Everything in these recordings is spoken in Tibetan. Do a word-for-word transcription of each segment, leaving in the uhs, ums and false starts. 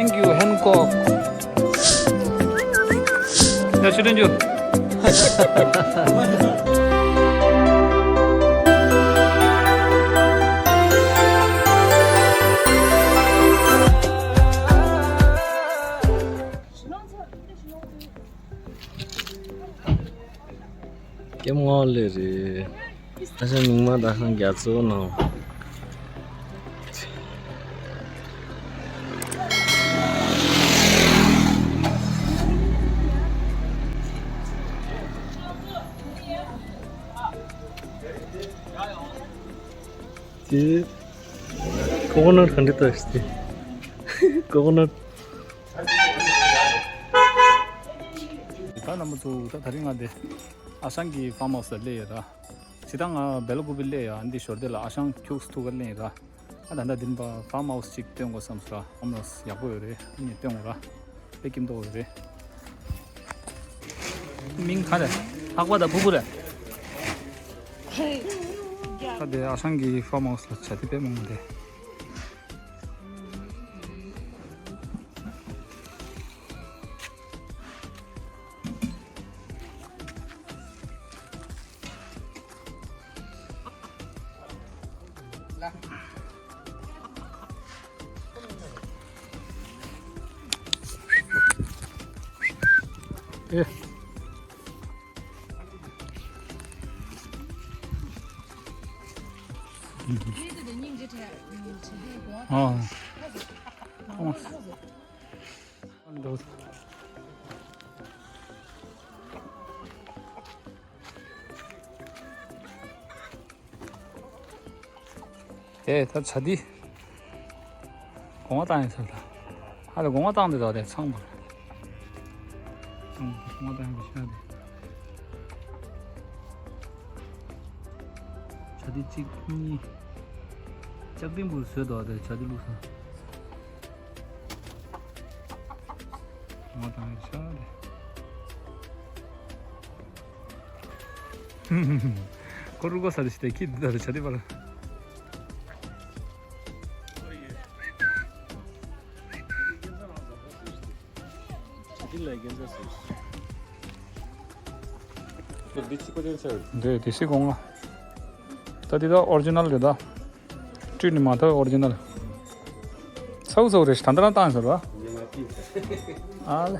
Thank you, Hancock. ཡ་ཤུ་ཏན་ཇུ། ཀེམ་ངོ་ལེ་རེད། ཨ་ཞང་མིག་མ་ད་ཁང་རྒྱ་མཚོ་ནང་། དེ་ཀོ་ཀོ་ནཊ་ག་འདྲ་ལྟ་ཞིག་དེ། ཀོ་ཀོ་ནཊ། ད་རྣམ་པ་ཚོ་ད་དེ་རིང་ང་དེ་ཨ་ཞང་གི་ཕརམ་ཧའུ་སི་ལ་སླེབས་ཡོད་ར། ཇི་ལྟར་ང་སྦེལ་ཀོབ་སླེབས་ཡོད། ཨ་འདི་ཞོར་དེ་ལ་ཨ་ཞང་ཁྱུག་ཐུག་ག་སླེབས་ཡོད་ར། ཨ་ད་ལྟ་འདི་ནས་ཕར་ཕརམ་ཧའུ་སི་གཅིག་སྟོན་དགོས་བསམ་སོང་ར། ཕརམ་ཧའུ་སི་ཡག་པོ་ཡོད་རེད། ཨ་ནི་སྟོན་དགོས་ར། དཔེ་སྐྱིད་པོ་ཡོད་རེད། མིང་ག་རེ། ལྷག་པ་དང་ཕུར་བུ་རེད། ད་དེ་ཨ་ཞང་གི་ཕརམ་ཧའུ་སི་ལ་བྱ་དེ་དཔེ་མང་པོ་འདུག་ཨེ། ཨ། ཨ། དེ་ད་བྱ་འདི། སྒོ་ང་བཏང་ཡིན་ས་ད། ཨ་ལ་སྒོ་ང་བཏང་འདི་ད་དེ་ཚང་མ། ཚང་མ་སྒོ་ང་བཏང་ཡིན་པ་ཤ་དེ། བྱ་འདི་གཅིག་གཉིས། ལྕགས་ཏིང་བུ་བཟོས་འདུག་དེ་བྱ་འདི་བླུགས་ས། སྒོ་ང་བཏང་ཡིན་ཤ་དེ། ཁོ་རུ་གོ་ས་དེ་ཞིག་དེ་ཁྱི་འདི་ལྟར་བྱ་དེ་པར། འདི་ལས་རྒྱན་ཆ་སོ། འདི་ཕྱི་གོ་ཅན་ཆ་རེད། འདི་དེ་སི་གོང་ལ། ད་འདི་ད་ཨོ་རི་ཇི་ནལ་རེད་ད། སྤྲུལ་ནི་མ་ཐག་ཨོ་རི་ཇི་ནལ། ཚ་བོ་ཚ་བོ་རེད་ཞིག་ད་འདི་རང་བཏང་ཟེར་བ། ཨ་ལེ།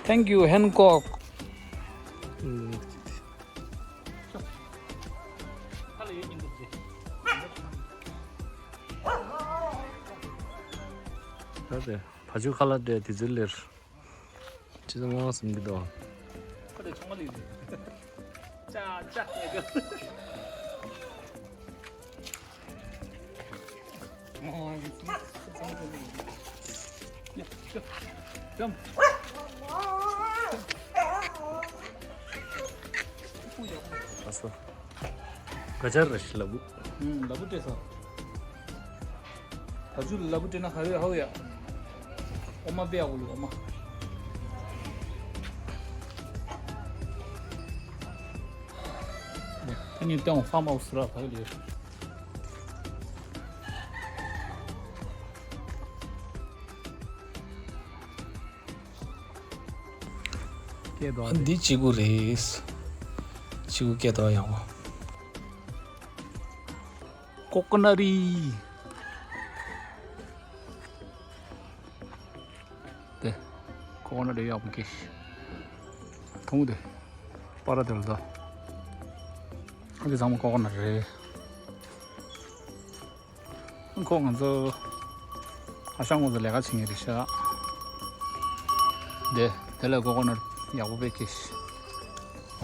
Thank you, Hancock. ད་དེ་བ་ཕྱུགས་ཁ་ལག་དེ་དེ་ཚོའི་ལེར། ཅི་ཙམ་དབང་ཟིན་གྱི་འདུག་ཁོ་དེ་ཆུང་མ་ལི་རེད། ཅ་ཅ་ཡ་གི། ཡ་ཅ་ཅམ། ཨ་སོ། ག་ཅར་ར་ཤི་ལ་བུ། ཨུམ་ལ་བུ་སྤྲད་སོང་། ད་ཚུར་ལ་བུ་སྤྲད་ན་ཧ་ཡོད་ཧ་ཡོད་ཡ། འོ་མ་དཔེ་ཡག་པོ་ལུག་འོ་མ། ད་ནི་སྟོན་ཕརམ་ཧའུ་སི་ར་ཕ་གི་ལས། སྐད་དོ། འདི་གཅིག་པུ་རེད། གཅིག་པུ་སྐད་དོ་ཡག་པོ། ཀོ་ཀོ་ནཊ་རི། དེ། ཀོ་ཀོ་ནཊ་རི་ཡག་པོ་སྐྱེས་ཤིག་མཐོང་དེ། པ་ར་དེ་ལ་ད། ཨ་དེ་ཚང་མ་ཀོ་ཀོ་ནཊ་རེད། ཁོ་ང་ཚོ་ཨ་ཞང་ངོ་ཚོ་ལས་ཀ་བྱེད་མཁན་རེད་ཤག་དེ་དེ་ལ་ཀོ་ཀོ་ནཊ་ཡག་པོ་དཔེ་སྐྱེས་ཤག་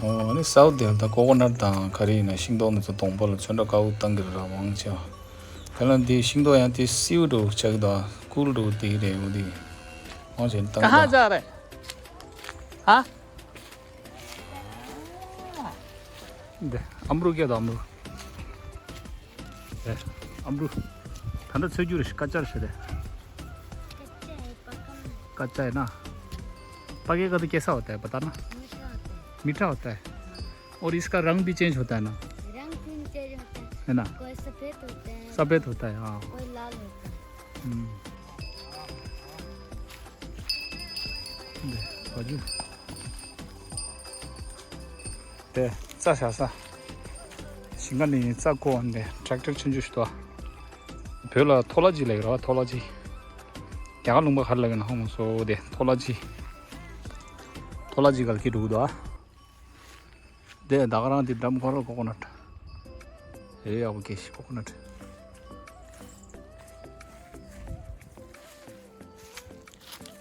ཨོ་ཨ་ནི་སའུ་ཐི་དེ་ད་ཀོ་ཀོ་ནཊ་དང་ག་རེ་ཡིན་ན་ཤིང་ཏོག་ནི་ཚོ་གདོང་པ་ལ་ཚོན་ཁྲ་དཀར་པོ་བཏང་གི་རེད་ར་མང་ཆེ་བ། དེ་ལ་འདི་ཤིང་ཏོག་ཡང་དེ་སིའུ་འདྲ་བོ་ཆགས་ཀྱི་འདུག་ཀུལ་འདྲ་བོ་དེ་རེད་འོ་དེ་མང་ཆེ་བཏང་གི་འདུག་ག་ཧ་ཅག་རེད། ཧ། འདི་ཨམ་རུ་སྐད་དང་ཨམ་རུ། ཨེ། ཨམ་རུ། ད་ལྟ་ཚོད་རྒྱུ་རེ་ཤི་ཀ་ཅར་ཤི་རེ། ཀ་ཅར་ཡིན་ན། पके का तो कैसा होता है पता ना? मीठा होता है। मीठा होता है। और इसका रंग भी चेंज होता है ना? रंग भी चेंज होता है। है ना? कोई सफेद होता है। सफेद होता है, हाँ। कोई लाल होता है। हम्म। दे, बाजू। དེ་རྩྭ་བཞག་ས། ཞིང་ཁ་ནས་རྩྭ་བརྐོ་བ་འདི་ཊེག་ཊར་ཆུང་ཆུང་ཞིག་འདུག་བོད་ལ་ཐོག་ལ་ཅི་ལབ་ཀྱི་རེད་པ། ཐོག་ལ་ཅི། རྒྱ་གར་ལུང་པ་ག་རེ་ལབ་ཀྱི་ན་ཧ་མ་སོ། དེ་ཐོག་ལ་ཅི། ཐོག་ལ་ཅི་ག་ལ་ཁྱེར་འགྲོ་གི་འདུག་ཨ། དེ་ད་ག་རང་དེ་འགྲམ་ཁོ་ར་ཀོ་ཀོ་ནཊ། ཨེ་ཡག་པོ་སྐྱེས་ཤིག་ཀོ་ཀོ་ནཊ།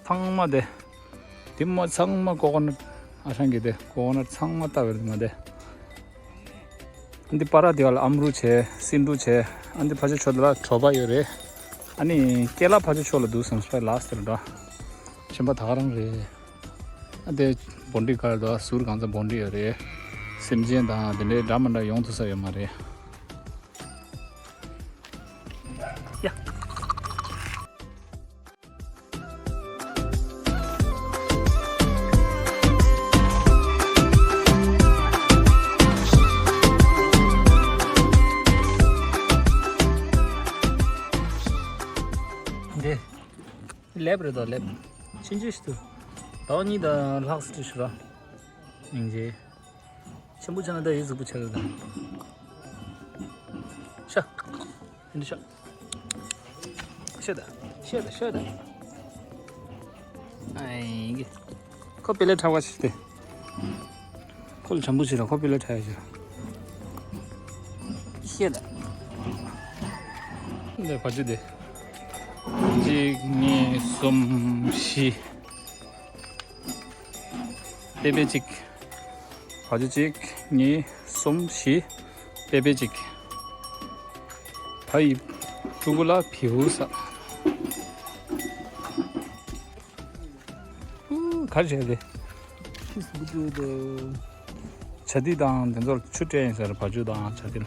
ཚང་མ་དེ། དེ་མ་ཚང་མ་ཀོ་ཀོ་ནཊ། ཨ་ཧྲང་གི་དེ་ཀོ་ཀོ་ནཊ་ཚང་མ་ལྟ་བར་དེ་མ་དེ། འདི་པ་ར་དེ་བ་ལ་ཨམ་རུ་བྱས། སིན་རུ་བྱས། ཨ་འདི་ཕ་ཆེ་ཆོ་དེ་ལ་གྲོ་པ་ཡོད་རེད། ཨ་ནི་ཀེ་ལ་ཕ་ཆེ་ཆོ་ལ་འདུག་བསམ་སོང་ལ་སི་ཊི་ལ་འདྲ། གཞན་པ་ད་ག་རང་རེད། ཨ་དེ་བོན་ཌི་གར་དང་ཟུར་གང་ཚ་བོན་ཌི་ཡོད་རེད། སེམས་ཅན་དང་དེ་འདྲའི་འདྲ་མི་འདྲ་ཡོང་ཐུབ་ས་ཡོད་མ་རེད། ཡ། འདི། ལེབ་རེད་དོ་ལེབ། ཆུང་ཆུང་ཞིག་འདུག་ཟླ་བ་གཉིས་དང་ལྷག་ཙམ་ཞིག་ར། སྙིང་རྗེ། ཆེན་པོ་ཆགས་ན་ད་ཡིད་གཟུགས་པོ་ཆགས་ཡོད་ད། ཤ། འདི་ཤ། ཤ་ད། ཤ་ད་ཤ་ད། ཨའི་གི། ཁོ་དཔེ་ལས་ཁྲ་བ་ཞིག་སྟེ། ཁོ་ལ་བྱམས་པོ་བྱེད་ར། ཁོ་དཔེ་ལས་ཁྲ་ཡ་ཞིག་ར། ཤེས་ད། འདི་བ་ཅུ་དེ། གཅིག་གཉིས་གསུམ་བཞི། པེ་པེ་གཅིག་བ་ཅུ་གཅིག་གཉིས་གསུམ་བཞི། པེ་པེ་གཅིག་ཕ་ཡི་ཕྲུ་གུ་ལ་བེའུ་ཟ། ཨུ། ག་རེ་བྱས་ཏེ། ཁྱི་སུ་ཀུ་ཏུ་དེ། བྱ་དེ་དང་དེ་ཚོར་ཆུ་སྤྲད་ཡིན་ཟེར། བ་ཕྱུགས་དང་བྱ་དེ་ལ།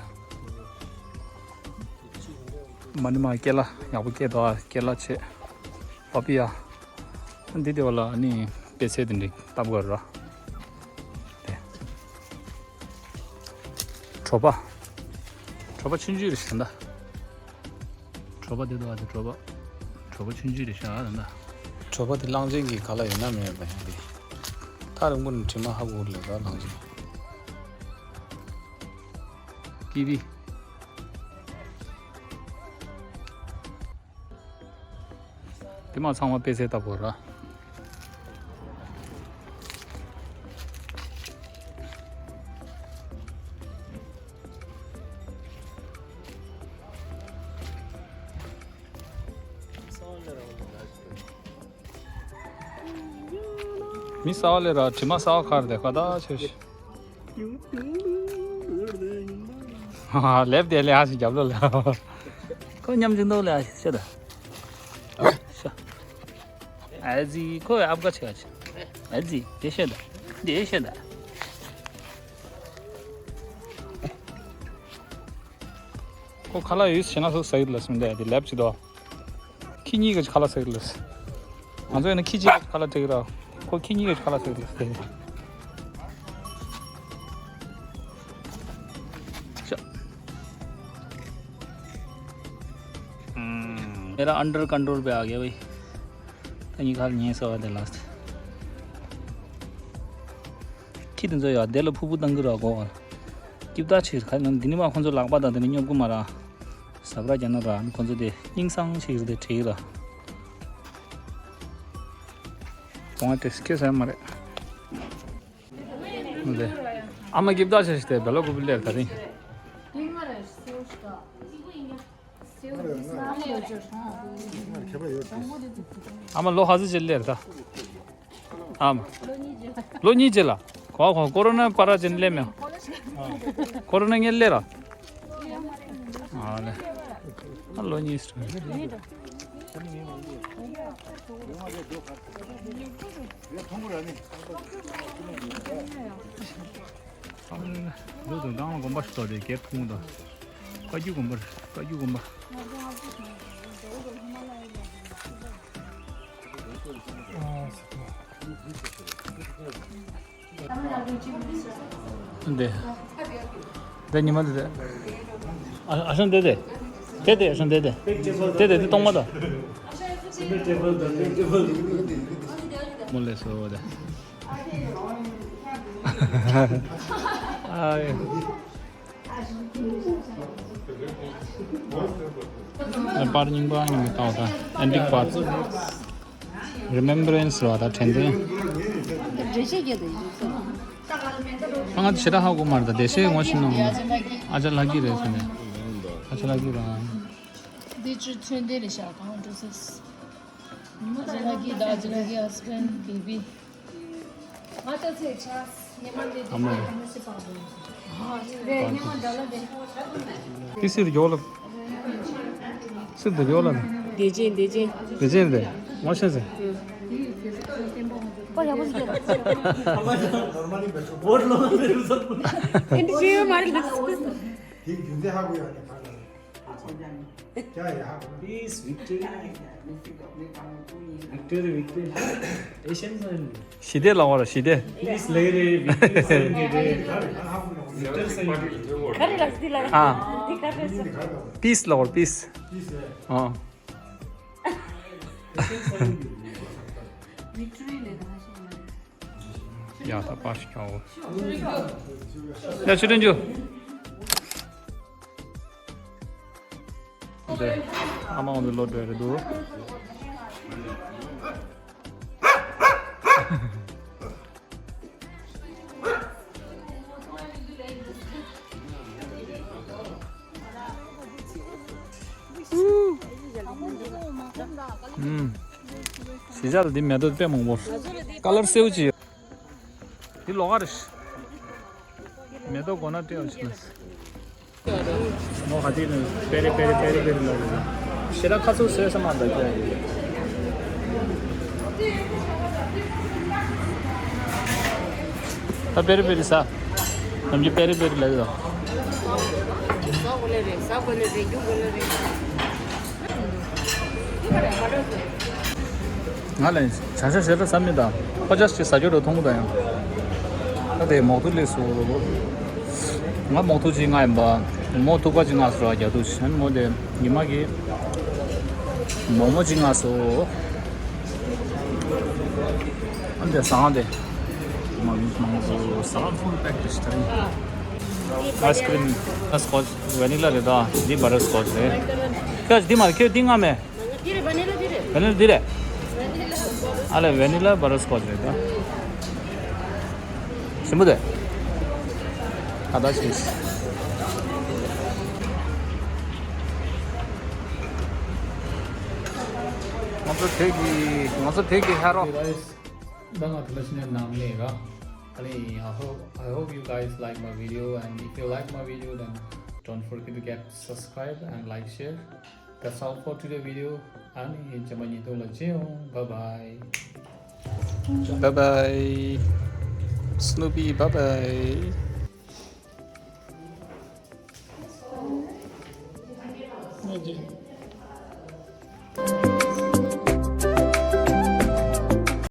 མ་ནི་མ་ཀེ་ལ་ཡག་པོ་སྐྱེས་འདུག་ཨ། ཀེ་ལ་བྱས། པ་པི་ཡ། འདི་དེ་བ་ལ་ནི་པད་ཚལ་དེ་འདྲ་བཏབ་དགོས་ར། དེ། གྲོ་པ། གྲོ་པ་ཆུང་ཆུང་རེད་ཤག་ད། གྲོ་པ་དེ་དོ་ཨ་དེ་གྲོ་པ། གྲོ་པ་ཆུང་ཆུང་རེད་ཤག་ད། གྲོ་པ་དེ་གླང་ཆེན་གྱི་ག་ལ་ཡོད་ན་མེད་པ་ཡང་དེ། ཐག་རིང་པོ་ནས་དྲི་མ་ཧ་གོ་ལེ་ད་གླང་ཆེན། ཀི་ཝི། དེ་མ་ཚང་མ་པད་ཚལ་ལྟ་བུ་ར། མི་གསར་པ་ལས་ར་དྲི་མ་གསར་པ་ཁར་དེ་ཁ་ད་ཆེ་ཤི། ལེབ་དེ་ལེ་ཨ་ཞིག་རྒྱབ་ལོ་ལ། ཁོ་ཉམ་ཆུང་ཏོ་ལེ་ཨ་ཞིག་ཤ་ད། ཤ། ཨ་ཙི་ཁོ་ཨབ་ག་ཆེ་ཨ་ཆེ། ཨ་ཙི་དེ་ཤ་ད། དེ་ཤ་ད། ཁོ་ཁ་ལག་ཡོད་ཟེར་ན་སོགས་ཟ་ཡི་ལ་སུན་ད་དེ་ལེབ་ཅི་དོ། ཁྱི་གཉིས་ཀྱི་ཁ་ལག་ཟེར་ལ། ང་ཚོ་ཡིན་ན་ཁྱི་གཅིག་གི་ཁ་ལག་སྤྲད་ཀྱི་ར། ཁོ་ཁྱི་གཉིས་ཀྱི་ཁ་ལག་ཟེར་ལ་སྟེ། ཤ། हम्म, मेरा अंडर कंट्रोल पे आ गया भाई। ད་ངའི་ཁ་ལ་ཉལ་ས་བ་དེ་ལ། ཁྱི་དེ་ཚོ་ཡ་དེ་ལ་ཕུ་ཕུ་བཏང་གི་ར་གོ། སྐྱིབ་ད་ཆེར་ཁ་ནང་འདི་ནི་མ་ཁོ་ཚོ་ལག་པ་དང་དེ་ནི་སྙོབ་གི་མ་ར། ཟབ་ར་རྒྱ་ན་ར་ཁོ་ཚོ་དེ་སྙིང་སང་ཆེ་རུ་དེ་བྲེལ་ར། གོང་ཨ་ཏེ་སྐྱེ་ས་མ་རེད། འདི། ཨ་མ་སྐྱིབ་ད་ཆེ་ཞིག་དེ་བེ་ལོ་ཀུ་པི་ལེར་ད་རིང་། ཨ་མ་ལོ་ཧ་ཟི་ཅེ་ལེར་ད། ཨ་མ། ལོ་གཉིས་རྗེས་ལ། གོ་གོ་ཀོ་རོ་ན་པ་ར་ཅན་ལེ་མེ། ཀོ་རོ་ན་ངེ་ལེ་ར། ཨ་ལེ། ཨ་ལོ་གཉིས་སུ། འདི་དང་དང་དགོན་པ་ཞིག་ཏོ་དེ་གེ་ཐུང་དང་། བཀའ་བརྒྱུད་དགོན་པ་རེད། བཀའ་བརྒྱུད་དགོན་པ། འདི། འདི་ཉི་མ་འདི་དེ། ཨ་ཨ་ཞང་དེ་དེ། དེ་དེ་ཨ་ཞང་དེ་དེ། དེ་དེ་དེ་གཏོང་མ་ད། མོ་ལས་སོ་དེ། ཨ་ཡེ། པར་རྙིང་པ་ཡིན་མི་ལྟ་བ་དང་ཨན་ཊིག་པར། རི་མེམ་བྷ་རེནས་ལ་ད་དྲན་དོན། འགྲེལ་བཤད་རྒྱག་དུས་ཡིན་ཟེར། ང་ཞེ་དྲག་ཧ་གོ་མ་རེད། ད་འགྲེལ་བཤད་ངོ་ཤེས་ནོ། ཨ་ཅག་ལྷ་སྐྱིད་རེད་ཟེར་ནས། ཨ་ཅག་ལྷ་སྐྱིད་རང་། འདི་ཅི་ཚོན་ལྡན་རེད་ཤག་གང་འགྲོ་སྲིད། ཨ་ཅག་ལྷ་སྐྱིད་དང་ཨ་ཅག་ལྷ་སྐྱིད་ཧ་སི་བྷེན་ཌི་བེ་བི། ང་ལྟ་ཚེ་ཆ་ཉི་མ་འདི་ཨ་མ། འདི་ཉི་མ་འདྲ་ལ་འདི། དེ་སིར་ཡོད་ལ། སིར་དེ་ཡོད་ལ། བདེ་ཆེན་བདེ་ཆེན། བདེ་ཆེན་རེད། ངོ་ཤེས་ཟེར། ཨོ་ཡག་པོ་ཟེར། འདི་ཅི་ཡོད་མ་རེད་ལགས། དེ་རྒྱུ་མཚན་ཧ་གོ་ཡག་གི་ཕ་ལ། Peace, victory. Victory, victory. Asian man. ཞི་བདེ་ལབ་པ་ར་ཞི་བདེ། Peace ལེ་རེད། Victory ཟེར་གི་རེད། Victory ཟེར་གི་རེད། ག་རེ་ལབ་སྲིད་ལ། ཨ། འདི་ག་རེ་ཟེར། Peace ལབ་པ་ར་peace. Peace ཨ། Asian ཟེར་གི་རེད། Victory ལས་ག་ཞིག་ཡ་ད་པ་ཞིག་ཁྱོང་། ཡ་ཆུ་ཏྲེན་ཆུ། འདི་ཨ་མ་འོང་དུས་ལོ་བགྲེས་རེད་འདུག་ཨུམ། གཞིས་ཆགས་ལ་འདི་མེ་ཏོག་དཔེ་མང་པོ། ཀ་ལར་སེའུ་ཅིག་ཡོད། འདི་ལོགས་ཀ་རེད། མེ་ཏོག་དགོས་ན་སྤྲད་འོ་ཆི་ལ། ནོ་ཧ་དི་ནི་པེ་རི་པེ་རི་པེ་རི་པེ་རི་ལ་རེད། ཞེ་དྲག་ཁ་ཚུགས་བཟོས་ས་མ་འདུག་ཀྱང་། ད་པེ་རི་པེ་རི་ཟ། ནམ་རྒྱུན་པེ་རི་པེ་རི་ལ་རེད། ཟ་དགོས་ལེ་རེད། ཟ་དགོས་ལེ་རེད། རྒྱུ་དགོས་ལེ་རེད། ང་ལ་བྱ་ཤ་ཞེ་དྲག་ཟ་མི་དང་ཕོ་ཅག་ཅིག་ཟ་རྒྱུ་རུ་མཐོང་གི་དང་ཡང་། ད་དེ་མོག་ཐུག་ལས་སུ། ང་མོག་ཐུག་ཅིག་ང་ཡིན་པ། མོག་ཐུག་པ་ཅིག་ང་སུ་ར་རྒྱ་ཐུག་ཞན་མོ་དེ་ཉི་མ་གི་མོག་མོག་ཅིག་ང་སུ། ཨ་འདི་ཟ་ང་དེ་མ་མི་མང་སུ་ཟ་ང་ཕུལ་པེག་ཏུ་ཞིག་ད་རིང་། ཨའི་སི་ཀི་རིམ་ཨ་སི་ཀོ་ཆི་ཝེ་ནི་ལ་རེད་ད། འདི་བ་ཊར་སི་ཀོ་ཆི་རེད། ཁྱོད་འདི་མ་རེད། ཁྱོད་འདི་ང་མེད། འདི་རེད། ཝ་ནི་ལ་འདི་རེད། ཝ་ནི་ལ་འདི་རེད། ཨ་ལས་ཝ་ནི་ལ་བ་ཊར་སི་ཀོ་ཆི་རེད་ད། ཞིམ་པོ་འདུག་ད་ད་ཞིམ། ང་ཚོ་བོད་ཀྱི་ང་ཚོ་བོད་ཀྱི་ཧེ་རོ། ད་ང་དེ་ལ་ཤི་ནས་ནམ་ནས་ར། ཨ་ནི། I hope, I hope you guys like my video, and if you like my video, then don't forget to get subscribe and like, share. That's all for today video. ཨ་ནི་རྗེས་མ་ཉིན་ཐོག་ལ་མཇལ་ཡོང་། Bye bye. Bye bye. Snoopy, bye bye.